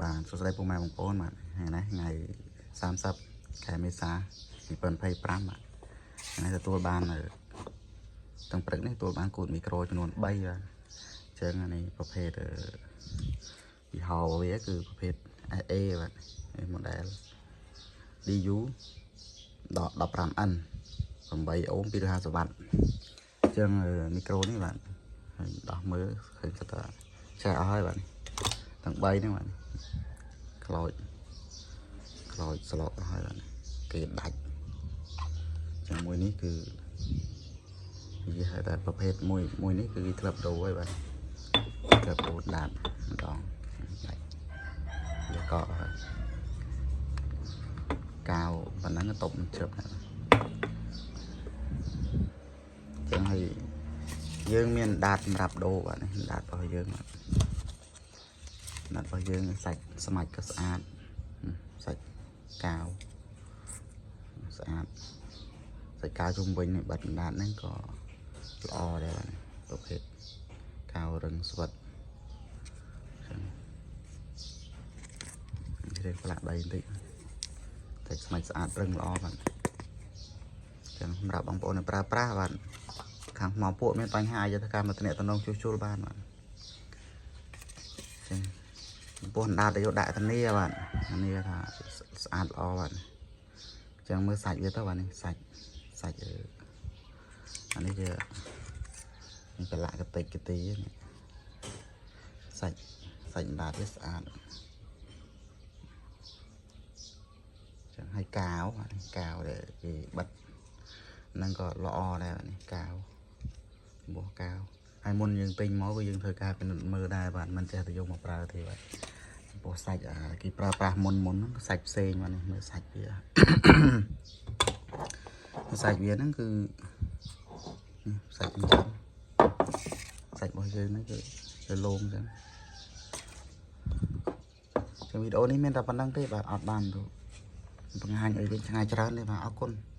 បាទសួស្តីពុកម៉ែបងប្អូនបាទថ្ងៃនេះថ្ងៃ30ខែមេសា2025បាទថ្ងៃនេះទទួលបាននៅទាំងព្រឹកនេះទទួលបានគូតមីក្រូចំនួន3បាទអញ្ចឹងអានេះប្រភេទយីហោវាគឺប្រភេទ SA បាទនេះ model DU 15N 8អូម250វ៉ាត់អញ្ចឹងមីក្រូនេះបាទហើយដោះមើលឃើញគាត់ថាឆេះអស់ហើយបាទទាំង3ហ្នឹងបាទ ខ្លោចខ្លោចស្លក់អស់ហើយបាទគេដាច់ជាមួយនេះគឺនិយាយថាប្រភេទមួយមួយនេះគឺគេធ្លាប់ដូរហើយបាទធ្លាប់ដូរដាតម្ដងដាច់វាកកហើយកាវប៉ុណ្ណឹងតុបមិនជឹបដែរអញ្ចឹងហើយយើងមានដាតសម្រាប់ដូរបាទនេះដាតរបស់យើងបាទដាតរបស់យើងសាច់ស្មាច់ក៏ស្អាតសាច់កាវស្អាតសាច់កាវជុំវិញនេះបិទដាតហ្នឹងក៏ល្អដែរបាទប្រភេទកាវរឹងស្វិតអញ្ចឹងរៀងផ្លាក់ដីបន្តិចតែស្មាច់ស្អាតរឹងល្អបាទអញ្ចឹងសម្រាប់បងប្អូនដែលប្រើប្រាស់បាទខាងថ្មពួកមានបញ្ហាយុទ្ធការមកតំណងជួសជុលបានបាទអញ្ចឹងចំពោះអណ្ដាតដែលយកដាក់ធានាបាទធានាថាស្អាតល្អបាទអញ្ចឹងមើលសាច់វាទៅបាទនេះសាច់សាច់អានេះវាប្រឡាក់កតិចកទីនេះសាច់សាច់អណ្ដាតវាស្អាតអញ្ចឹងហើយកាវបាទកាវដែលគេបិទហ្នឹងក៏ល្អដែរបាទនេះកាវចំពោះកាវហើយមុនយើងទិញមកក៏យើងធ្វើការពិនិត្យមើលដែរបាទមិនចេះតែយកមកប្រើទេបាទចំពោះសាច់អាគេប្រើប្រាស់មុនមុនហ្នឹងសាច់ផ្សេងបាទនេះមើលសាច់វា សាច់វាហ្នឹងគឺនេះសាច់អញ្ចឹងសាច់របស់យើងហ្នឹងគឺទៅលោមអញ្ចឹងចឹងវីដេអូនេះមានតែប៉ុណ្្នឹងទេបាទអត់បានទៅបង្ហាញអីវិញឆ្ងាយច្រើនទេបាទអរគុណ។